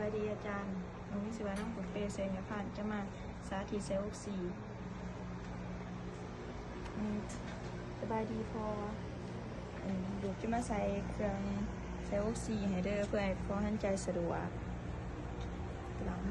ສະບາຍດີອາຈານ, ໜູມີຊື່ວ່ານາງບຸນເປ ແສງຍາພານ ຈະມາສາທິດໃສ່ອົກຊີ. ອືມ ສະບາຍດີພໍ່. ອັນ ລູກຈະມາໃສ່ເຄື່ອງໃສ່ອົກຊີໃຫ້ເດີ ເພື່ອໃຫ້ພໍ່ຫັນໃຈສະດວກ. ຫຼັງ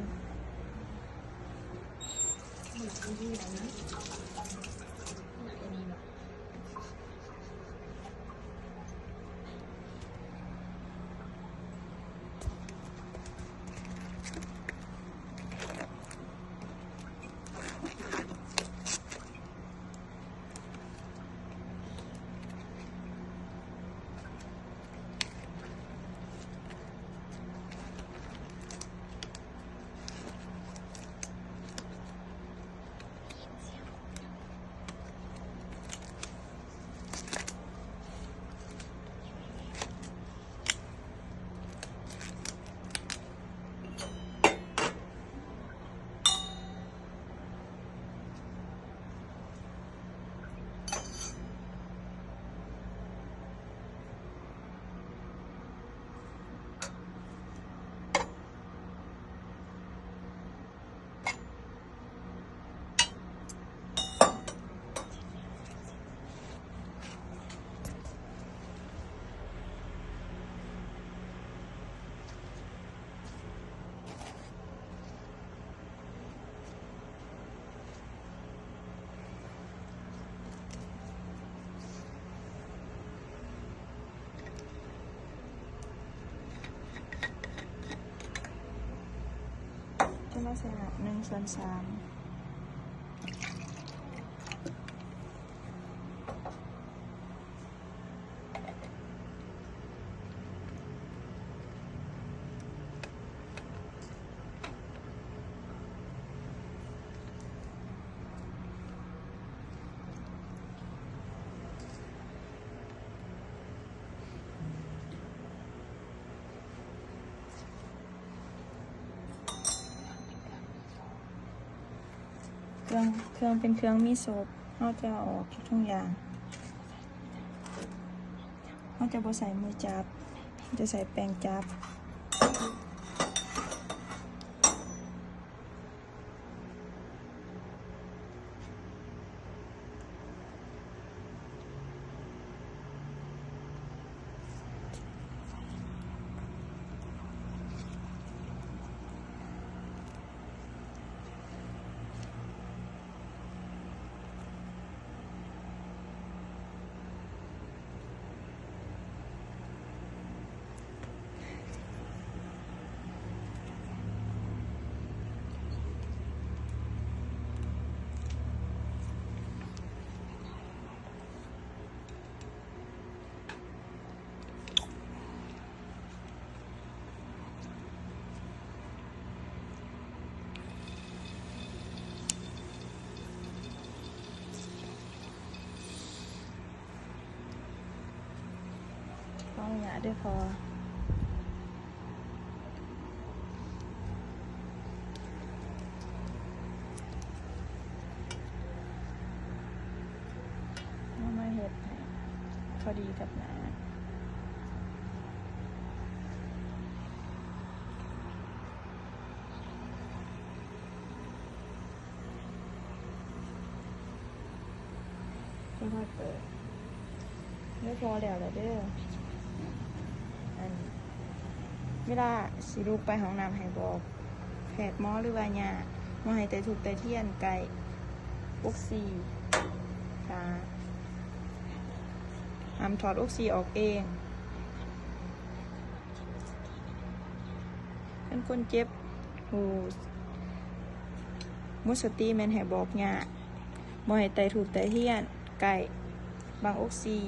ຈະມາໃສ່ນ້ຳໜຶ່ງສ່ວນສາມ. ເຄື່ອງ ເຄື່ອງເປັນເຄື່ອງມີສົບ ເຮົາຈະເອົາອອກທຸກໆຢ່າງ. ເຮົາຈະບໍ່ໃຊ້ມືຈັບ ຈະໃຊ້ແປ້ງຈັບ. ຂໍອະນຸຍາດເດີພໍ່. ເອົາມາເຮັດໃຫ້ພໍດີກັບໜ້າ. ຄ່ອຍໆເປີດເດີພໍ່. ແລ້ວແລ້ວເດີ. ອັນ ເວລາຊິລຸກໄປຫ້ອງນ້ຳໃຫ້ບອກແພດໝໍ ຫຼືວ່າຍ່າ ບໍ່ໃຫ້ແຕະທູບແຕະທຽນໃກ້ອົກຊີ. ຖ້າ ຫ້າມຖອດອົກຊີອອກເອງ. ຄັນຄົນເຈັບຫູ ໝົດສະຕິແມ່ນໃຫ້ບອກຍ່າ ບໍ່ໃຫ້ແຕະທູບແຕະທຽນໃກ້ບັ້ງອົກຊີ.